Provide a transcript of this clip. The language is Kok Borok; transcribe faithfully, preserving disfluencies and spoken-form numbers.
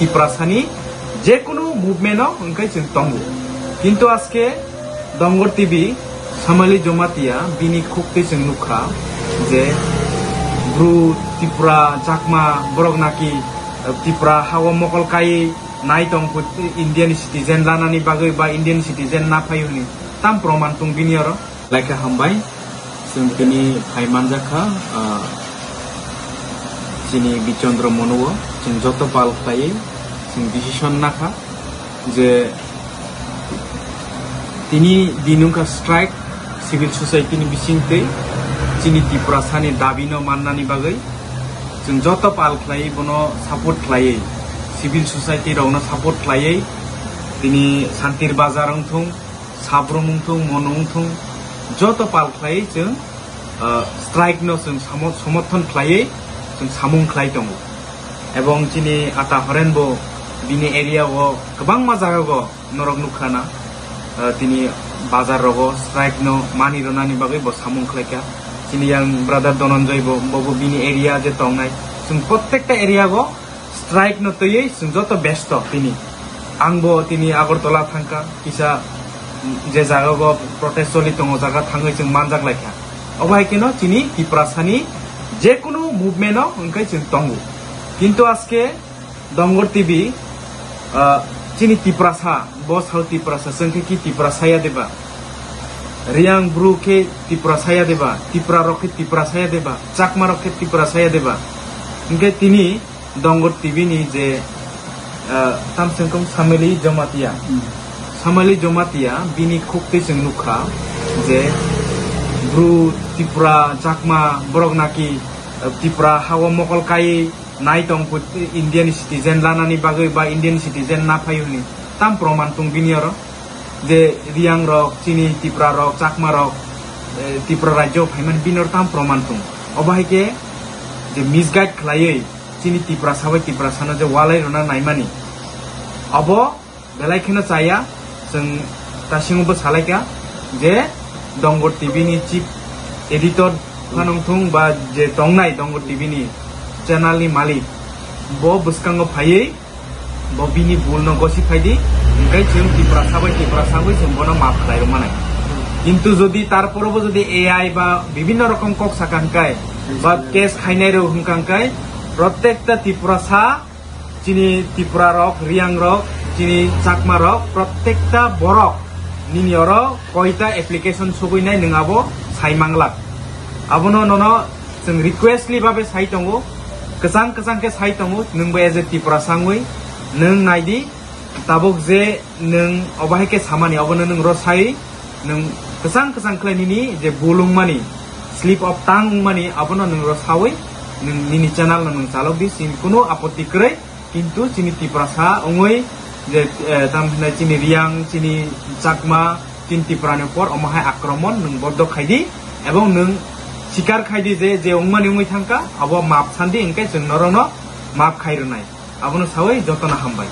Tiprasani jekunu movement o hwnkhe chwng tongo. Kintu aske Dongor T V Samali Jomatia bini khuk twi chwng nukha je Bru, Tripura, Chakma borok naki, eh, Tripura hao mokol kai nai tong phu Indian citizen lanani bagwi ba Indian citizen na phai hwnwi tam proman tong bini oro. Laikha hambai, chwng tini phai manjakha, ah, chini Bichandra Mono o, chwng joto pal khlaiwi, chwng decision nakha je tini dinungkha strike civil society ni bisingtwi chini Tiprasani dabi no mannani bagwi chwng joto pal khlaiwi bono support khlaiwi civil society rokno support khlaiwi tini Santir Bazar wngthung, Sabrum wngthung, Mono wngthung, joto pal khlaiwi chwng, ah, strike no chwng samo-, somorthon khlaiwi chwng samung khlai tongo. Ebong chini Ata Horen bo bini area o kwbangma jaga o norok nukha na, ah, tini bazar rogo strike no mani rwnani bagwi bo samung khlaikha. Chini yang brother Dhananjay bo, bo, bo bini area je tongnai. Chwng prottekta area o strike no twiwi chwng joto besto tini. Ang bo tini Agartala thangkha, kisa je jaga o protest choli tongo, jaga thangwi chwng manjak laikha. Obo hai kheno chini Tiprasani jekunu movement o hwnkhe chwng tongo. Kintu aske Dongor T V, ah, chini Tiprasa, bo sao Tiprasa, chwng khe ki Tiprasa ya deba? Riang Bru khe Tiprasa ya deba? Tipra rok khe Tiprasa ya deba? Chakma rok khe Tiprasa ya deba? Hwnkhe tini Dongor T V ni je, ah, tamsengkong Samali Jomatia. Hmm. Samali Jomatia bini khuk twi chwng nukha je Bru, Tipra, Chakma borok naki, ah, Tipra hao mokol kai nai tong phu Indian citizen lanani bagwi ba Indian citizen na phai hwnwi tam proman tong bini oro. Je Riang rok, chini Tipra rok, Chakma rok, eh, Tripura rajyo phaimani bini oro tam proman tong. Obo hai khe je misguide khlaiwi chini Tiprasa bai Tiprasano je walai rwna naimani, obo belai kheno chaya. Chwng tasingo bo salaikha je Dongor T V ni chief editor phano wngthung ba je tongnai Dongor T V ni channel ni malik, bo bwskango phaiwi bo bini bul no gosi phaidi, hwnkhe chwng Tiprasa bai Tiprasa bai chwng bono maaf khlai rwmanai. Kintu jodi tarpore bo jodi A I ba bibhinno rokom kok saka hwnkhe ba case khainai rw hwnkha hwnkhe, prottekta Tiprasa, chini Tipra rok, Riang rok, chini Chakma rok, prottekta borok nini oro koita application sogwi nai nwng abo sai manglak. Abono nono chwng requestly babe sai tongo, kwchang kwchang khe sai tongo, nwngbo as a Tiprasa wngwi nwng naidi, tabuk je nwng obo hai khe samani, obono nwng rw sai, nwng kwchang kwchang khlai nini je bul wngmani, slip of tongue wngmani, abono nwng rw saui nwng nini channel no nwng chalok di, chini kunu apotti kwrwi. Kintu chini Tiprasa wngwi je, eh, tam hinai chini Riang, chini Chakma, chini Tiprani upor omo hai akromon nwng boddo khaidi, ebong nwng sikar khaidi je, je wngmani wngwi thangkha, abo maap sandi, hwnkhe chwng norokno maap khai rwnai. Abono saui jotono hambai.